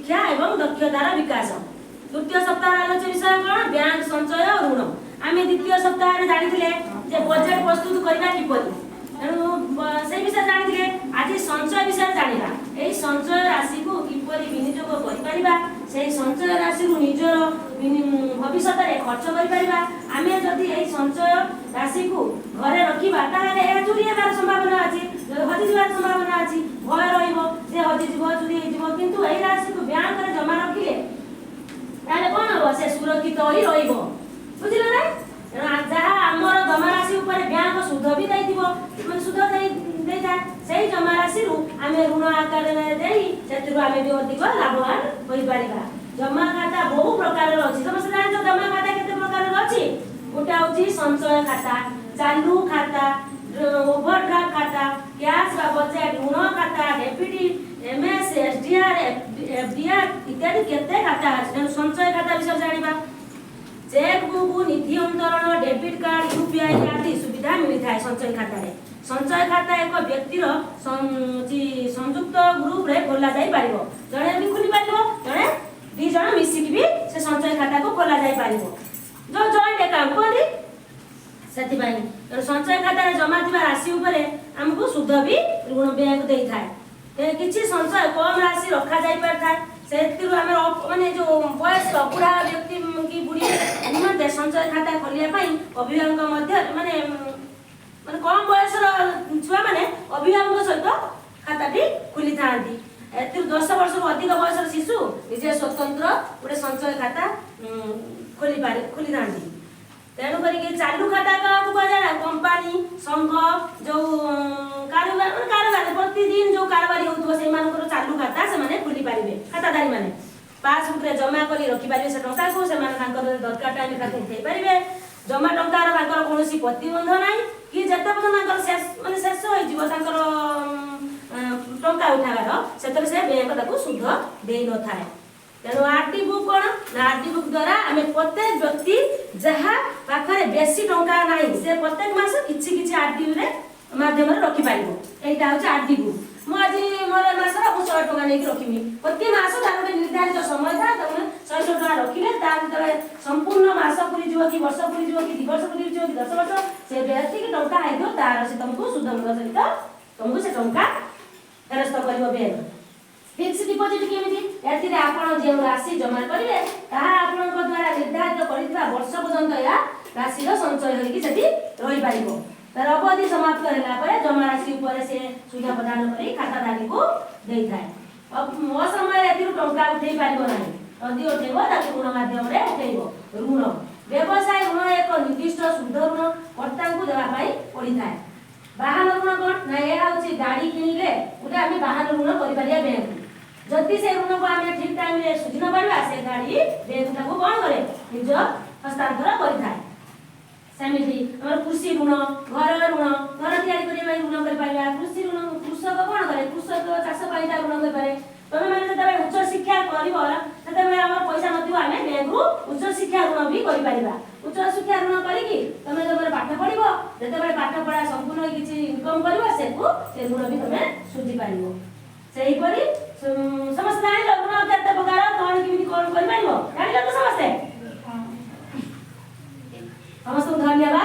ଶିକ୍ଷା ଏବଂ ଦକ୍ଷତାର ବିକାଶ। ତୃତୀୟ ସପ୍ତାହର ଆଲୋଚ୍ୟ ବିଷୟ କ'ଣ? ବ୍ୟାଙ୍କ ସଞ୍ଚୟ ଓ ଋଣ। ଆମେ ଦ୍ୱିତୀୟ ସପ୍ତାହରେ ଜାଣିଥିଲେ ଯେ ବଜେଟ ପ୍ରସ୍ତୁତ କରିବା କିପରି, ତେଣୁ ସେଇ ବିଷୟରେ ଜାଣିଥିଲେ। ଆଜି ସଞ୍ଚୟ ବିଷୟରେ ଜାଣିବା। ଏଇ ସଞ୍ଚୟ ରାଶିକୁ କିପରି ବିନିଯୋଗ କରିପାରିବା, ସେଇ ସଞ୍ଚୟ ରାଶିରୁ ନିଜର ଭବିଷ୍ୟତରେ ଖର୍ଚ୍ଚ କରିପାରିବା। ଆମେ ଯଦି ଏଇ ସଞ୍ଚୟ ରାଶିକୁ ଘରେ ରଖିବା, ତାହେଲେ ଏହା ଚୋରି ହେବାର ସମ୍ଭାବନା ଅଛି, ହଜିଯିବାର ସମ୍ଭାବନା ଅଛି, ଭୟ ରହିବ ଯେ ହଜିଯିବ, ଚୋରି ହେଇଯିବ। କିନ୍ତୁ ଏଇ ରାଶିକୁ ବ୍ୟାଙ୍କରେ ଜମା ରଖିଲେ ତାହେଲେ କଣ ହବ? ସେ ସୁରକ୍ଷିତ ହୋଇ ରହିବ। ବୁଝିଲ ନା? ତେଣୁ ଯାହା ଆମର ଜମା ରାଶି ଉପରେ ବ୍ୟାଙ୍କ ସୁଧ ବି ଦେଇଥିବ, ମାନେ ସୁଧ ଦେଇଥାଏ, ସେଇ ଜମା ରାଶିରୁ ଆମେ ଋଣ ଆକାରରେ ଦେଇ ସେଥିରୁ ଆମେ ବି ଅଧିକ ଲାଭବାନ ହୋଇପାରିବା। ଜମା ଖାତା ବହୁ ପ୍ରକାରର ଅଛି। ସମସ୍ତେ ଜାଣିଛ ଜମା ଖାତା କେତେ ପ୍ରକାରର ଅଛି? ଗୋଟେ ହଉଛି ସଞ୍ଚୟ ଖାତା, ଚାଲୁ ଖାତା, ଓଭରଡ୍ରାଫ୍ଟ ଖାତା, କ୍ୟାଶ ବା ବଜେଟ, ଋଣ ଖାତା, ଡେବିଟ, ଏମଏସ୍, ଏସଡିଆର, ଏଫଡିଆର ଇତ୍ୟାଦି କେତେ ଖାତା ଅଛି। ତେଣୁ ସଞ୍ଚୟ ଖାତା ବିଷୟରେ ଜାଣିବା। ଚେକ୍ ବୁକ୍, ନିଧି ଅନ୍ତରଣ, ଡେବିଟ୍ କାର୍ଡ, ୟୁପିଆଇ ଆଦି ସୁବିଧା ମିଳିଥାଏ ସଞ୍ଚୟ ଖାତାରେ। ସଞ୍ଚୟ ଖାତା ଏକ ବ୍ୟକ୍ତିର ସଂଯୁକ୍ତ ଗ୍ରୁପରେ ଖୋଲା ଯାଇପାରିବ। ଜଣେ ବି ଖୋଲି ପାରିବ, ଜଣେ ଦି ଜଣ ମିଶିକି ବି ସେ ସଞ୍ଚୟ ଖାତାକୁ ଖୋଲା ଯାଇପାରିବ, ଯୋଉ ଜଏଣ୍ଟ ଆକାଉଣ୍ଟ କୁହନ୍ତି ସେଥିପାଇଁ। ତେଣୁ ସଞ୍ଚୟ ଖାତାରେ ଜମା ଥିବା ରାଶି ଉପରେ ଆମକୁ ସୁଧ ବି ଋଣ ବ୍ୟାଙ୍କ ଦେଇଥାଏ। ତେଣୁ କିଛି ସଞ୍ଚୟ କମ ରାଶି ରଖାଯାଇ ପାରିଥାଏ। ସେଥିରୁ ଆମେ ମାନେ ଯୋଉ ବୟସ୍କ ବୁଢା ବ୍ୟକ୍ତି କି ବୁଢୀ ନିମନ୍ତେ ସଞ୍ଚୟ ଖାତା ଖୋଲିବା ପାଇଁ ଅଭିଭାବକ ମଧ୍ୟ ମାନେ ମାନେ କମ ବୟସର ଛୁଆମାନେ ଅଭିଭାବକଙ୍କ ସହିତ ଖାତାଟି ଖୋଲିଥାନ୍ତି। ଏଥିରୁ 10 ବର୍ଷରୁ ଅଧିକ ବୟସର ଶିଶୁ ନିଜେ ସ୍ୱତନ୍ତ୍ର ଗୋଟେ ସଞ୍ଚୟ ଖାତା ଖୋଲିଥାନ୍ତି। ତେଣୁ କରିକି ଚାଲୁ ଖାତା କାହାକୁ କୁହାଯାଏ ନା କମ୍ପାନୀ, ସଂଘ, ଯୋଉ କାରବାର, ମାନେ କାରବାର ପ୍ରତିଦିନ ଯୋଉ କାରବାରୀ ହଉଥିବ, ସେଇମାନଙ୍କର ଚାଲୁ ଖାତା ସେମାନେ ଖୋଲି ପାରିବେ। ଖାତାଧାରୀ ମାନେ ପାସବୁକରେ ଜମା କରି ରଖିପାରିବେ। ସେ ଟଙ୍କାକୁ ସେମାନେ ତାଙ୍କର ଦରକାର ଟାଇମରେ ତାକୁ ଉଠେଇ ପାରିବେ। ଜମା ଟଙ୍କାର ତାଙ୍କର କୌଣସି ପ୍ରତିବନ୍ଧ ନାହିଁ କି ଯେତେ ପର୍ଯ୍ୟନ୍ତ ତାଙ୍କର ଶେଷ, ମାନେ ଶେଷ ହେଇଯିବ ତାଙ୍କର ଟଙ୍କା ଉଠାବାର, ସେଥିରେ ସେ ବ୍ୟାଙ୍କ ତାକୁ ସୁଧ ଦେଇନଥାଏ। ତେଣୁ ଆରଡି ବୁକ୍ କ'ଣ ନା ଆରଡି ବୁକ୍ ଦ୍ୱାରା ଆମେ ପ୍ରତ୍ୟେକ ବ୍ୟକ୍ତି ଯାହା ପାଖରେ ବେଶୀ ଟଙ୍କା ନାହିଁ, ସେ ପ୍ରତ୍ୟେକ ମାସ କିଛି କିଛି ଆରଡି ରେ ମାଧ୍ୟମରେ ରଖିପାରିବ। ଏଇଟା ହଉଛି ଆରଡି ବୁକ୍। ମୁଁ ଆଜି ମୋର ଏ ମାସର ମୁଁ 100 ଟଙ୍କା ନେଇକି ରଖିବି। ପ୍ରତି ମାସ ତାର ଗୋଟେ ନିର୍ଦ୍ଧାରିତ ସମୟ ଥାଏ। ତମେ ଶହେ ଶହେ ଟଙ୍କା ରଖିଲେ ତାର ଯେତେବେଳେ ସମ୍ପୂର୍ଣ୍ଣ ମାସ ପୁରିଯିବ କି ବର୍ଷ ପୁରିଯିବ କି 2 ବର୍ଷ ପୁରିଯିବ କି 10 ବର୍ଷ, ସେ ଯେତିକି ଟଙ୍କା ହେଇଥିବ ତାର ସେ ତମକୁ ସୁଧ ମୂଳ ସହିତ ତମକୁ ସେ ଟଙ୍କା ଫେରସ୍ତ କରିବ ବ୍ୟାଙ୍କ। ଫିକ୍ସ ଡିପୋଜିଟ୍ କେମିତି? ଏଥିରେ ଆପଣ ଯେଉଁ ରାଶି ଜମା କରିବେ, ତାହା ଆପଣଙ୍କ ଦ୍ୱାରା ନିର୍ଦ୍ଧାରିତ କରିଥିବା ବର୍ଷ ପର୍ଯ୍ୟନ୍ତ ଏହା ରାଶିର ସଞ୍ଚୟ ହୋଇକି ସେଠି ରହିପାରିବ। ତାର ଅବଧି ସମାପ୍ତ ହେଲା ପରେ ଜମା ରାଶି ଉପରେ ସେ ସୁଧ ପ୍ରଦାନ କରି ଖାତାଧାରୀକୁ ଦେଇଥାଏ। ଅସମୟରେ ଏଥିରୁ ଟଙ୍କା ଉଠେଇ ପାରିବ ନାହିଁ। ଯଦି ଉଠେଇବ, ତାକୁ ଋଣ ମାଧ୍ୟମରେ ଉଠେଇବ। ଋଣ ବ୍ୟବସାୟ ଋଣ ଏକ ନିର୍ଦ୍ଦିଷ୍ଟ ସୁଧ ଋଣ କର୍ତ୍ତାଙ୍କୁ ଦେବା ପାଇଁ ପଡ଼ିଥାଏ। ବାହନ ଋଣ କ'ଣ ନା ଏହା ହଉଛି ଗାଡ଼ି କିଣିଲେ ଗୋଟେ ଆମେ ବାହନ ଋଣ କରିପାରିବା ବ୍ୟାଙ୍କରୁ। ଯଦି ସେ ଋଣକୁ ଆମେ ଠିକ ଟାଇମରେ ସୁଝି ନ ପାରିବା, ସେ ଗାଡ଼ି ବ୍ୟାଙ୍କ ତାକୁ କ'ଣ କରେ? ନିଜ ହସ୍ତାନ୍ତର କରିଥାଏ। ସେମିତି ଆମର କୃଷି ଋଣ, ଘର ଋଣ, ଘର ତିଆରି କରିବା ପାଇଁ ଋଣ କରିପାରିବା। କୃଷି ଋଣ, କୃଷକ କ'ଣ କରେ? କୃଷକ ଚାଷ ପାଇଁ ତା ଋଣ କରିପାରେ। ତମେ ମାନେ ଯେତେବେଳେ ଉଚ୍ଚ ଶିକ୍ଷା କରିବ, ସେତେବେଳେ ଆମର ପଇସା ନଥିବ, ଆମେ ବ୍ୟାଙ୍କରୁ ଉଚ୍ଚ ଶିକ୍ଷା ଋଣ ବି କରିପାରିବା। ଉଚ୍ଚ ଶିକ୍ଷା ଋଣ କରିକି ତମେ ତମର ପାଠ ପଢିବ। ଯେତେବେଳେ ପାଠ ପଢା ସମ୍ପୂର୍ଣ୍ଣ ହୋଇ କିଛି ଇନକମ୍ କରିବ, ସେକୁ ସେ ଋଣ ବି ତମେ ସୁଝି ପାରିବ। ସେହିପରି ସମସ୍ତେ ଜାଣିଲ ଋଣ କେତେ ପ୍ରକାର, କଣ କେମିତି କଣ କରିପାରିବ? ଜାଣିଲ ତ ସମସ୍ତେ? ସମସ୍ତଙ୍କୁ ଧନ୍ୟବାଦ।